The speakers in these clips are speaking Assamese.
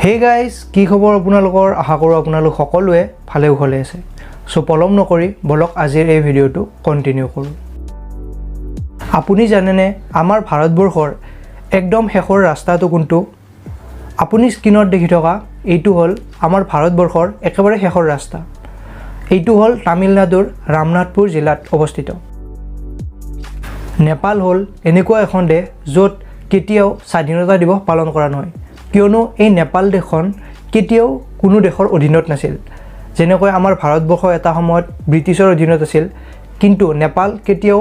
হে গাইজ, কি খবৰ আপোনালোকৰ? আশা কৰোঁ আপোনালোক সকলোৱে ভালে কুশলে আছে। চ' পলম নকৰি বলক, আজিৰ এই ভিডিঅ'টো কণ্টিনিউ কৰোঁ। আপুনি জানেনে আমাৰ ভাৰতবৰ্ষৰ একদম শেষৰ ৰাস্তাটো কোনটো? আপুনি স্ক্ৰীণত দেখি থকা এইটো হ'ল আমাৰ ভাৰতবৰ্ষৰ একেবাৰে শেষৰ ৰাস্তা। এইটো হ'ল তামিলনাডুৰ ৰামনাথপুৰ জিলাত অৱস্থিত। নেপাল হ'ল এনেকুৱা এখন দেশ য'ত কেতিয়াও স্বাধীনতা দিৱস পালন কৰা নহয়, কিয়নো এই নেপাল দেশখন কেতিয়াও কোনো দেশৰ অধীনত নাছিল। যেনেকৈ আমাৰ ভাৰতবৰ্ষ এটা সময়ত ব্ৰিটিছৰ অধীনত আছিল, কিন্তু নেপাল কেতিয়াও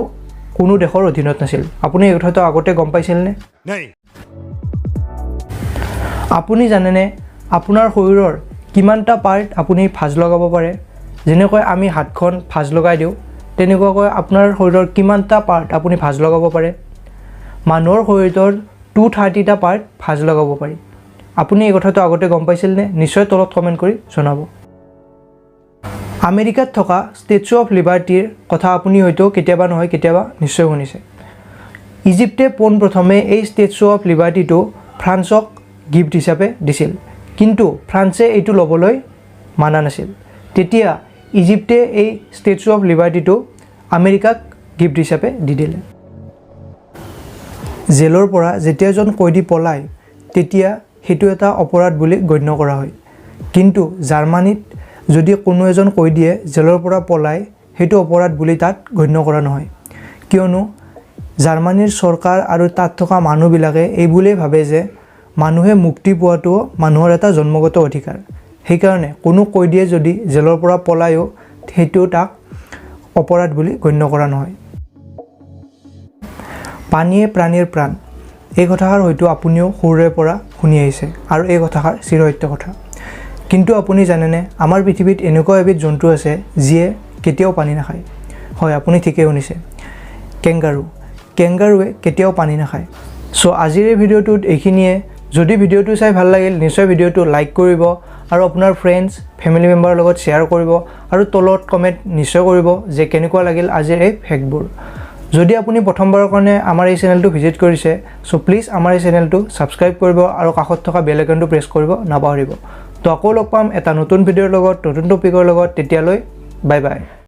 কোনো দেশৰ অধীনত নাছিল। আপুনি এই কথাটো আগতে গম পাইছিলনে? नहीं। আপুনি জানেনে আপোনাৰ শৰীৰৰ কিমানটা পাৰ্ট আপুনি ভাঁজ লগাব পাৰে? যেনেকৈ আমি হাতখন ভাঁজ লগাই দিওঁ, তেনেকুৱাকৈ আপোনাৰ শৰীৰৰ কিমানটা পাৰ্ট আপুনি ভাঁজ লগাব পাৰে? মানুহৰ শৰীৰৰ 230টা পাৰ্ট ভাঁজ লগাব পাৰি। আপুনি এই কথাটো আগতে গম পাইছিলনে? নিশ্চয় তলত কমেণ্ট কৰি জনাব। আমেৰিকাত থকা ষ্টেচু অফ লিবাৰ্টিৰ কথা আপুনি হয়তো কেতিয়াবা নহয় কেতিয়াবা নিশ্চয় শুনিছে। ইজিপ্তে পোনপ্ৰথমে এই ষ্টেচু অফ লিবাৰ্টিটো ফ্ৰান্সক গিফ্ট হিচাপে দিছিল, কিন্তু ফ্ৰান্সে এইটো ল'বলৈ মানা নাছিল। তেতিয়া ইজিপ্তে এই ষ্টেচু অফ লিবাৰ্টিটো আমেৰিকাক গিফ্ট হিচাপে দি দিলে। জেলৰ পৰা যেতিয়া এজন কয়দী পলায়, তেতিয়া সেইটো এটা অপৰাধ বুলি গণ্য কৰা হয়। কিন্তু জাৰ্মানীত যদি কোনো এজন কয়দীয়ে জেলৰ পৰা পলায়, সেইটো অপৰাধ বুলি তাত গণ্য কৰা নহয়, কিয়নো জাৰ্মানীৰ চৰকাৰ আৰু তাত থকা মানুহবিলাকে এই বুলিয়েই ভাবে যে মানুহে মুক্তি পোৱাটোও মানুহৰ এটা জন্মগত অধিকাৰ। সেইকাৰণে কোনো কয়দীয়ে যদি জেলৰ পৰা পলায়ো, সেইটো তাক অপৰাধ বুলি গণ্য কৰা নহয়। পানীয়ে প্ৰাণীৰ প্ৰাণ, এই কথাষাৰ হয়তো আপুনিও সৰুৰে পৰা শুনি আহিছে আৰু এই কথাষাৰ চিৰসত্য কথা। কিন্তু আপুনি জানেনে আমাৰ পৃথিৱীত এনেকুৱা এবিধ জন্তু আছে যিয়ে কেতিয়াও পানী নাখায়? হয়, আপুনি ঠিকেই শুনিছে, কেংগাৰু। কেংগাৰুৱে কেতিয়াও পানী নাখায়। চ' আজিৰ এই ভিডিঅ'টোত এইখিনিয়ে। যদি ভিডিঅ'টো চাই ভাল লাগিল, নিশ্চয় ভিডিঅ'টো লাইক কৰিব আৰু আপোনাৰ ফ্ৰেণ্ডছ, ফেমিলি মেম্বাৰৰ লগত শ্বেয়াৰ কৰিব আৰু তলত কমেণ্ট নিশ্চয় কৰিব যে কেনেকুৱা লাগিল আজিৰ এই ফেক্টবোৰ। যদি আপুনি প্ৰথমবাৰৰ কাৰণে আমাৰ এই চেনেলটো ভিজিট কৰিছে, চ' প্লিজ আমাৰ এই চেনেলটো ছাবস্ক্ৰাইব কৰিব আৰু কাষত থকা বেল আইকনটো প্ৰেছ কৰিব নাপাহৰিব। তো আকৌ লগ পাম এটা নতুন ভিডিঅ'ৰ লগত, নতুন টপিকৰ লগত। তেতিয়ালৈ বাই বাই।